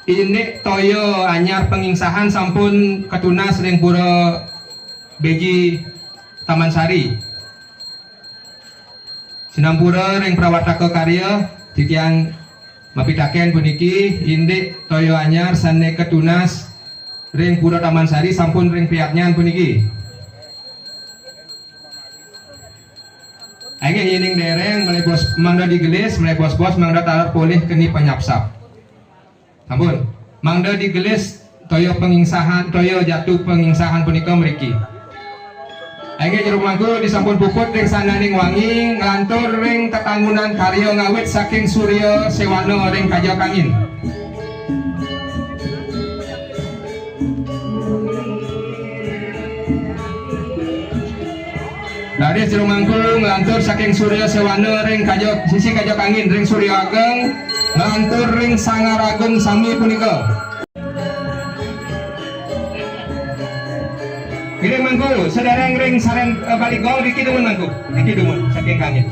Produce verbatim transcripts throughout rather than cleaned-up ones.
Indik toya anyar pangingsahan sampun katunas ring Pura Beji Taman Sari. Sinampura ring prawartaka karya, titiang mapitaken puniki, indik toya anyar sane katunas ring Pura Taman Sari sampun ring piatnyan puniki. Inggih, yening dereng, malih bos, mangda digelis, malih bos-bos, mangda taler polih keni panyapsap. Sampun. Mangda digelis toya pangingsahan, toya jatu pangingsahan punika mriki. Inggih, jero pamangku, disampun puput ring sahananing wangi, nglantur ring tetangunan karya ngawit saking Surya Sewana ring Kaja Kangin. Raris jero pamangku nglantur saking Surya Sewana ring Kaja, sisi Kaja Kangin, ring Surya Ageng, nglantur ring Sanggar Ageng sami punika. Inggih mangku, sedereng ring sareng, eh, balik gong, niki dumun mangku. Niki dumun, saking kangin.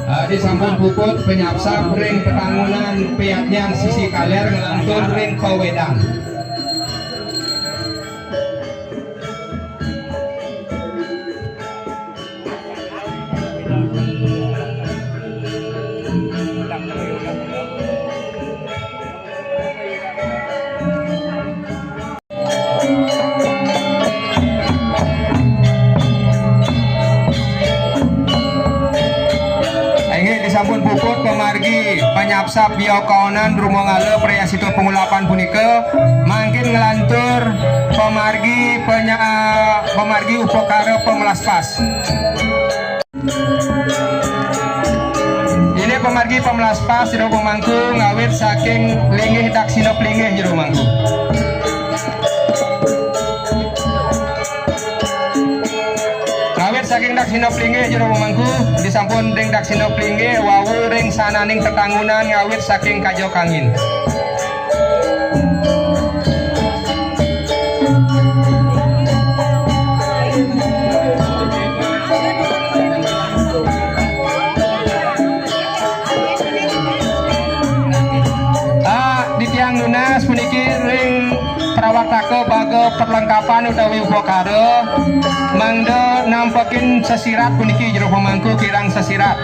Ah, disampun puput panyapsap ring tetangunan piatnyan sisi kaler nglantur ring pawedan. Inggih, disampun puput pamargi panyapsap biakaonan rumangala prayascita pangulapan punika, mangkin nglantur pamargi panya-, pamargi upakara pamlaspas. Indik pamargi pamlaspas jero pamangku ngawit saking linggih daksina plinggih jero pamangku. Ngawit saking daksina plinggih jero pamangku, disampun ring daksina plinggih wau ring sahananing tetangunan ngawit saking Kaja Kangin. Ah, titiang nunas puniki ring prawartaka baga perlengkapan utawi upakara, mangda nampekin sesirat puniki jero pamangku kirang sesirat.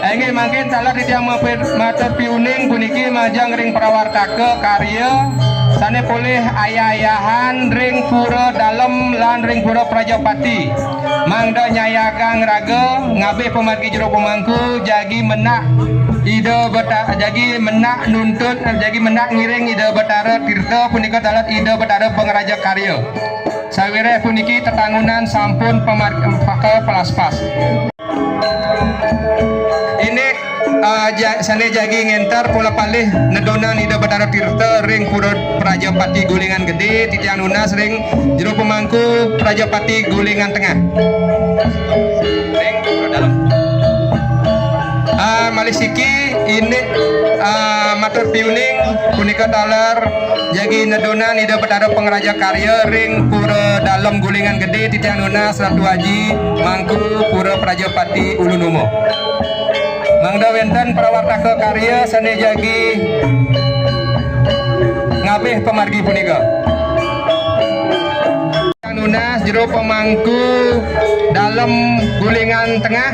Inggih mangkin taler titiang mapi-, matur piuning puniki majeng ring prawartaka karya sane polih ayah-ayahan ring Pura Dalem lan ring Pura Prajapati. Mangda nyayagang raga ngabih pamargi jero pamangku jagi menak Ida Beta-, jagi menak nuntun, jagi menak ngiring Ida Betara Tirta punika taler Ida Betara Pangraja Karya. Sawiréh puniki tetangunan sampun pamar-, paka pelaspas. Indik, ah, ja-, sane jagi ngenter pola palih nedunan Ida Betara Tirta ring Pura Prajapati Gulingan Gede, titiang nunas ring jero pamangku Prajapati Gulingan Tengah. Ring Pura Dalem. Ah, malih siki indik, ah, matur piuning punika taler jagi nedunan Ida Betara Pangraja Karya ring Pura Dalem Gulingan Gede, titiang nunas Ratu Aji, mangku Pura Prajapati Ulu Numa. Mangda wenten prawartaka karya sane jagi ngabih pamargi punika. Nunas jero pamangku Dalem Gulingan Tengah,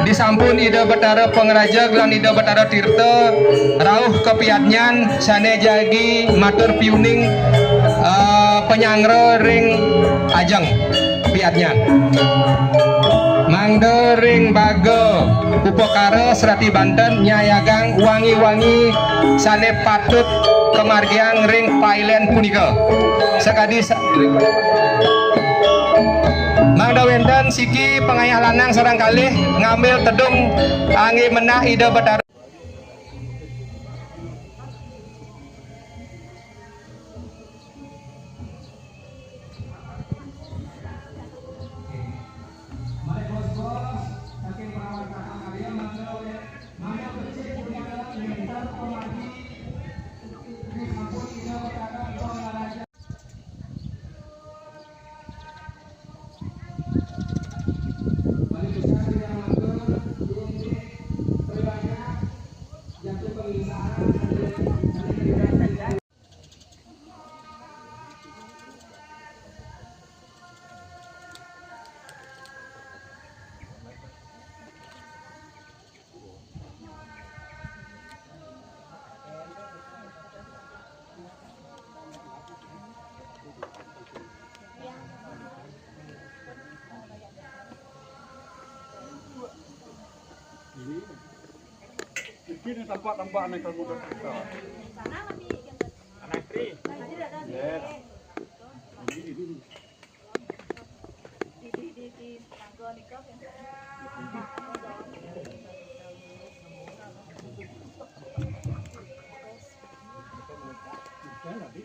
disampun Ida Betara Pangrajeg lan Ida Betara Tirta rauh kapiadnyan sane jagi matur piuning, eh, panyanggra ring ajeng piadnyan. Mangda ring baga upakara serati banten nyayagang wangi-wangi sane patut kamargiang ring pailen punika. Sakadi sa-, mangda wenten siki pangayah lanang sareng kalih ngambil tedung angge menak Ida Betara. Ini tampak-tampak nih kamu udah cerita. Anak Tri. Yes. Ini, ini.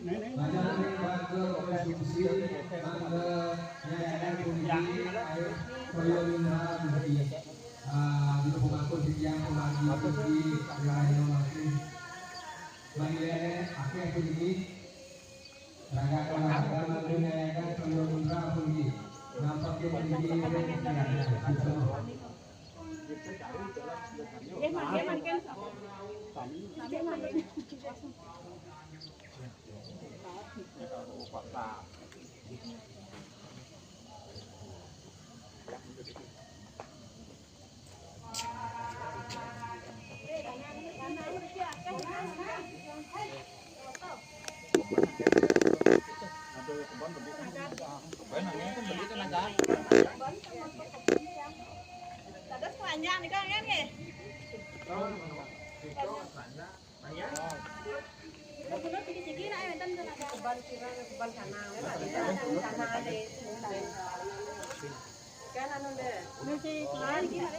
Bajang ring warga Provinsi Bangga, nyanyian puniki, ayo, toya linggih, ah, dina pemangku titiang pemanggi puniki, raya mangkin. Bagi lele, akeh puniki. Raga keluarga mangga nyanyian toya linggih puniki. Nampaknya puniki, ya, ya, ya. Terus keranjang nih, Kang, ya, nih? Bener, siki-siki, nak, wénten tenaga. Keban sira, keban sana, ya, Pak. Sana ada. Kan anu, deh. Ini si keluar, gimana?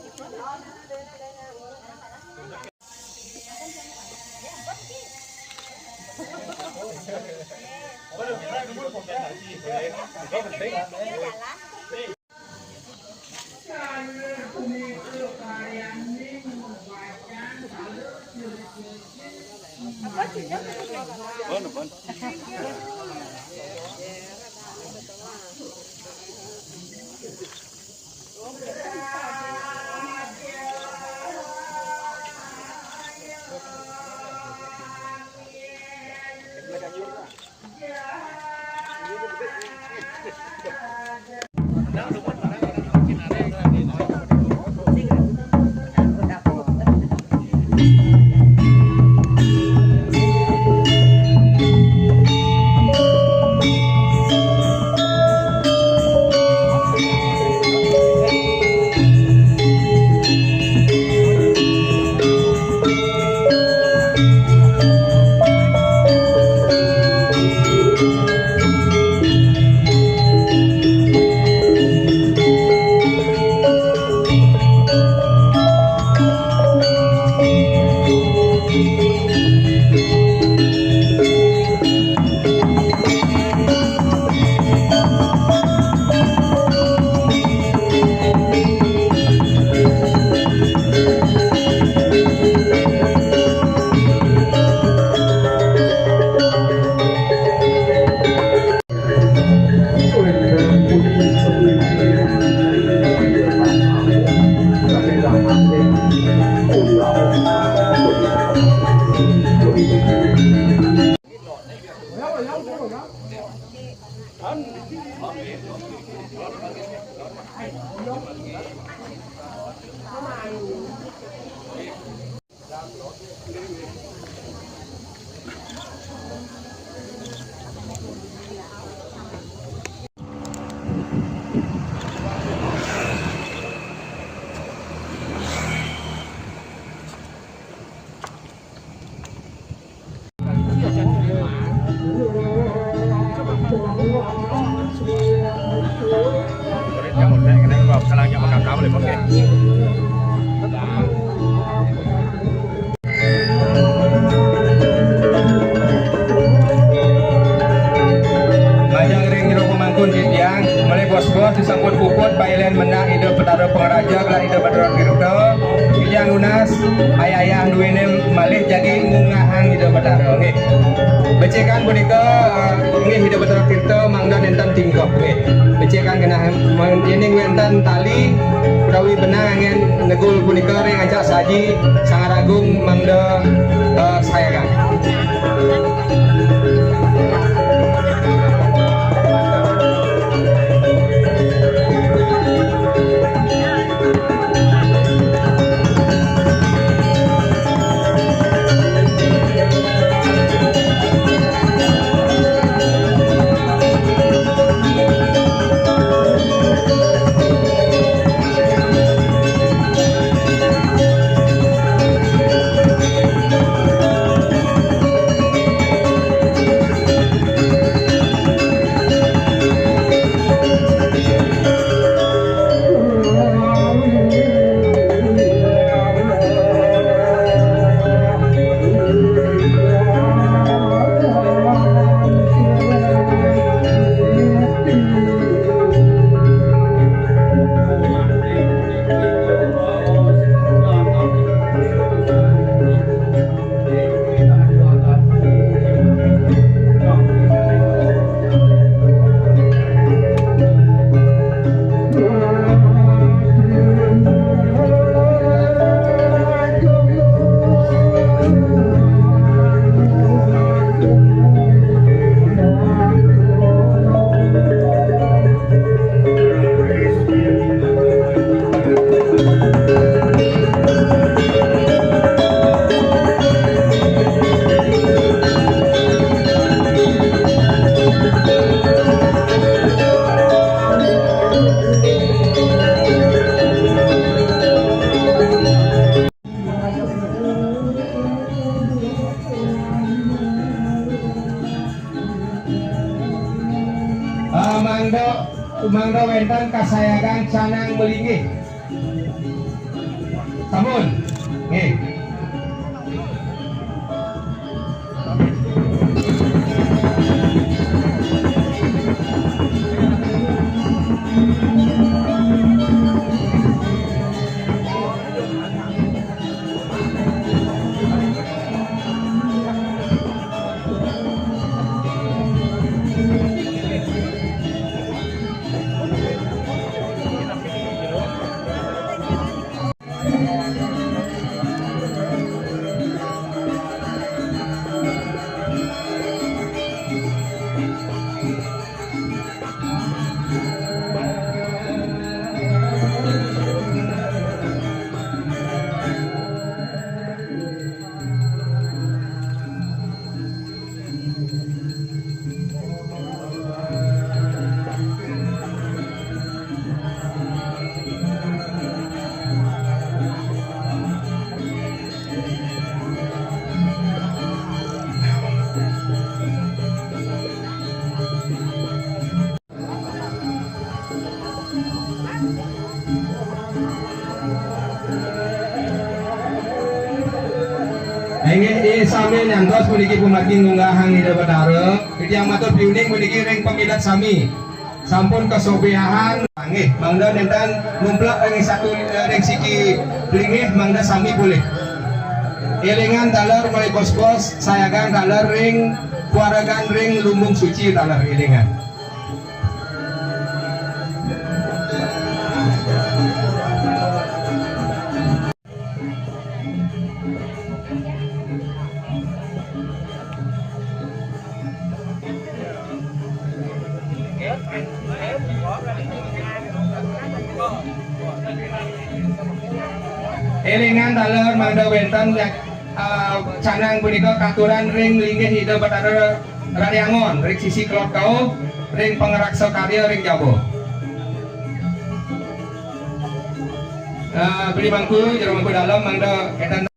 Lajeng ring jero pemangku titiang, malih bos-bos disampun puput pailén mendak Ida Betara Pangaraja lan Ida Betara Tirta, titiang nunas ayah-ayah duéné malih jagi ngunggahang Ida Betara. Nggih. Becikan punika, eh, inggih Ida Betara Tirta mangda nénten tingkep. Nggih. Becikan genah, yéning wénten tali utawi benang anggén negul punika ring ancak saji Sanggar Agung mangda, eh, sayagan. Mangda, mangda wénten kasayagan canang malinggih. Sampun. Nggih. Inggih, ih, sami nyantos puniki pamargi ngunggahang Ida Betara. Titiang matur piuning puniki ring pamilet sami. Sampun kasobiahan, inggih, mangda nénten numplek ring satu, eh, ring siki linggih, mangda sami polih. Élingang taler malih kos-kos, sayagang taler ring paregan ring lumbung suci taler élingang. Élingang taler mangda wénten yak-, eh, canang punika katuran ring linggih Ida Betara Raryangon, ring sisi kelod kauh, ring pangraksa karya ring jaba. Eh, beli mangku, jero mangku dalem, mangda kénten.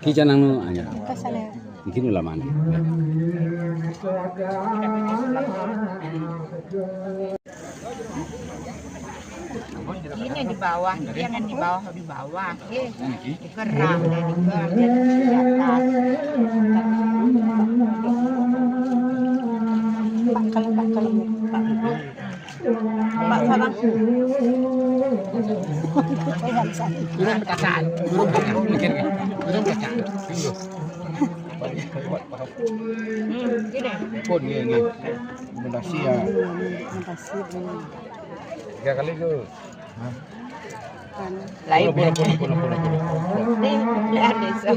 Ki canang nu anyar. Mungkin ulamane. Ini di bawah, jangan di bawah, di bawah. Eh, dikerang, dikerang, di atas. Pangkal, pangkal, pangkal. Pak, salah. Turun ke kanan, turun ke kanan, mikir nggak? Turun ke kanan. Hmm, gini. Pun, nggih, nggih. Terima kasih ya. Terima kasih, Bu. Tiga kali, Bu. Hah? Kan. Lain. Pun, pun, pun, pun, pun, pun. Nih, lihat deh, so.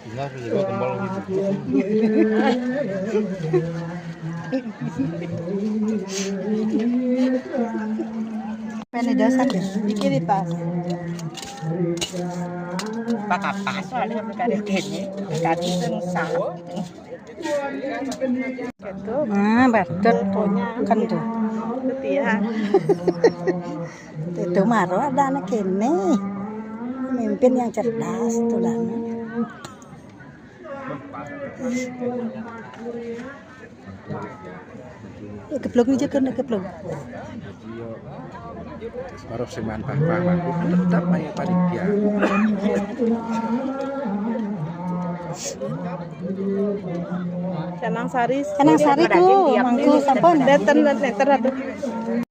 Tinggal juga kembali gitu. Pene dosan deh, iki di tas. Pakai pas, soalnya sampai kali kene, kali sing sah. Nah, badut kan tuh. Itu ya. Itu maro ada anak kene. Mimpin yang cerdas tuh lah. Eh, keblok ini jaga nih, keblok. Baru sing mantap, tetap aja panitia. Canang Sari. Canang Sari ku, mangku sampun. Deten, deten, deten.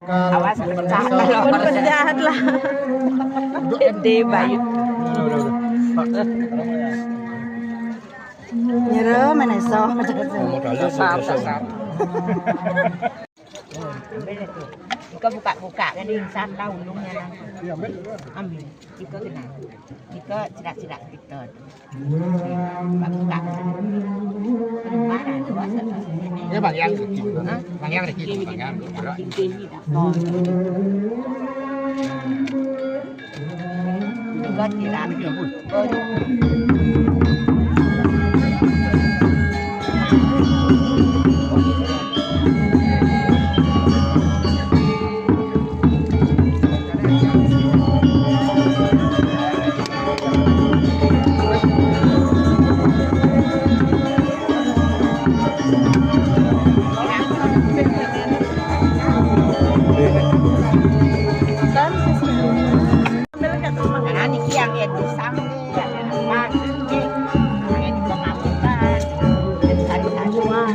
Awas, pecah. Pun penjahat lah. Gede, Bayu. Nyero meneso. Modalnya sih. Iko buka-buka kan insan lah ulungnya langsung. Ambil. Iko kena. Iko cerak-cerak kita. Buka-buka. Mana tu asal? Ya, Bang Yang. Hah? Bang Yang rezeki, Bang Yang. Ini dah. Nah, niki yang ya pisang nih, ya, pisang nih, yang di pemamukan, yang sari-sarian.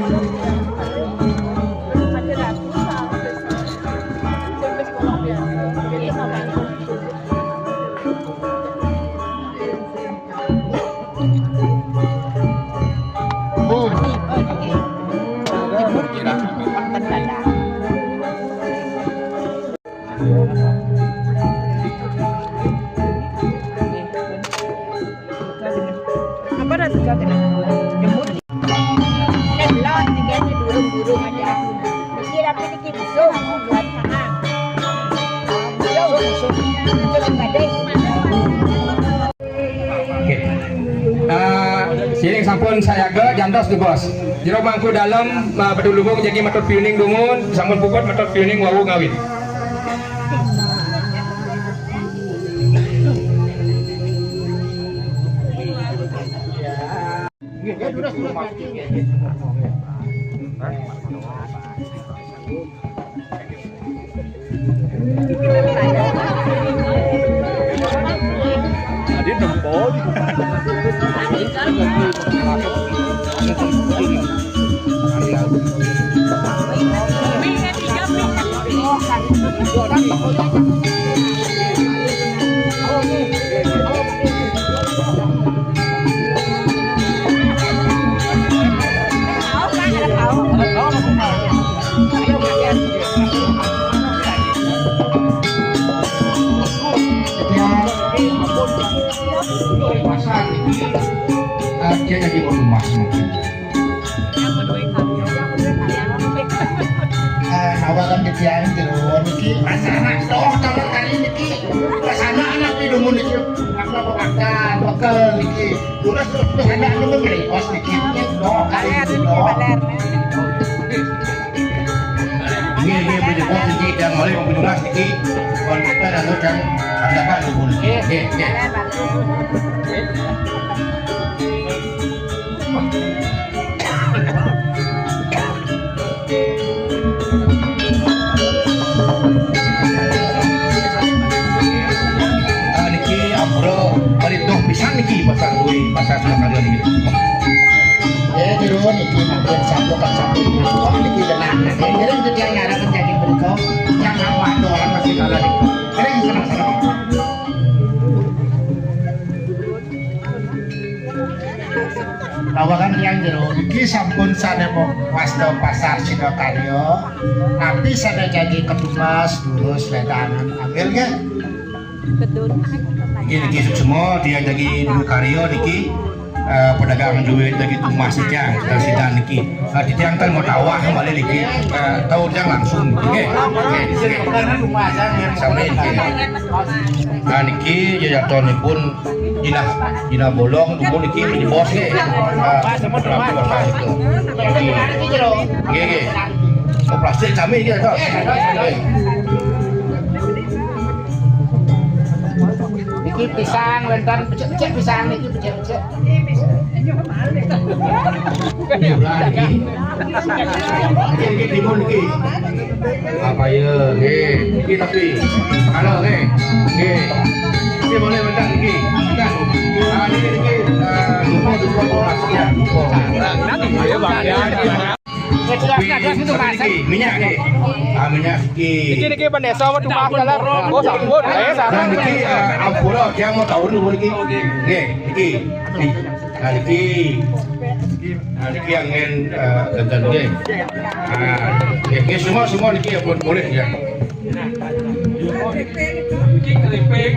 Apa dah suka kena? Jemur. Eh, belum, tiga ni burung-burung aja. Mikir apa ni, Ki? Busung, buat sana. Busung, busung. Itu yang badai. Oke. Eh, siring sampun sayaga, jantos tugas. Jero mangku dalem, eh, Bedulubung jagi metut piuning dumun, sampun puput metut piuning wau ngawit. Tadi nempel. Dia jadi rumah mungkin. Eh, nawaran ke tiang jero niki. Pasana doh taman kali niki. Pasana anak di dumun niki. Apa makan, bekel niki. Terus, terus, terus, anak anu ngeringkos niki. Doh, kali niki, doh. Ini, ini, beli kos niki, dan mulai mempunyulas niki. Kalau kita dah tahu, dan adakan dumun. Oke, oke. Ah, niki ampura paling doh pisan niki pasar duwe, pasar Surakarta niki. Eh, jero niki mungkin satu kan satu. Oh, niki tenang. Niki ngiring titiang nyarang jadi beriko. Yang apa dolan masih kalah niki. Ngiring seneng-seneng. Tawakan tiang jero niki sampun sane mung wasta pasar Sidakarya. Napi sane jagi ketumas, durus, wedangan, ambil nggih. Niki, niki suksma, tiang jagi duwe karya niki, eh, pedagang duit jagi tumas tiang, sedang niki. Nah, tiang kan mau tawah kembali niki, eh, tahu tiang langsung niki. Nggih, nggih, nggih. Sami niki. Nah, niki jajatonipun Dina, Dina bolong, tunggu niki, niki bos nggih. Nah, nggih, nggih. Oh, plastik sami nggih, Dok. Nggih. Niki pisang, wenten pecik-pecik pisang niki, pecik-pecik. Niki, niki timun niki. Apa ya? Nggih, niki tapi. Halo, nggih. Nggih. Niki boleh wenten niki. Nah, niki, niki, eh, dupa, dupa, dupa, ya, dupa. Ayo, Bang, ya. Kopi, niki, minyak niki. Ah, minyak niki. Niki, niki, Pak Desa, waduh, Mas, dalam. Oh, sampun. Eh, sampun. Nah, niki, eh, ampura, tiang mau tahu dulu niki. Nggih, niki. Nah, niki. Nah, niki angin, eh, ganten nggih. Nah, nggih, nggih, semua, semua niki ya boleh ya. Niki keripik.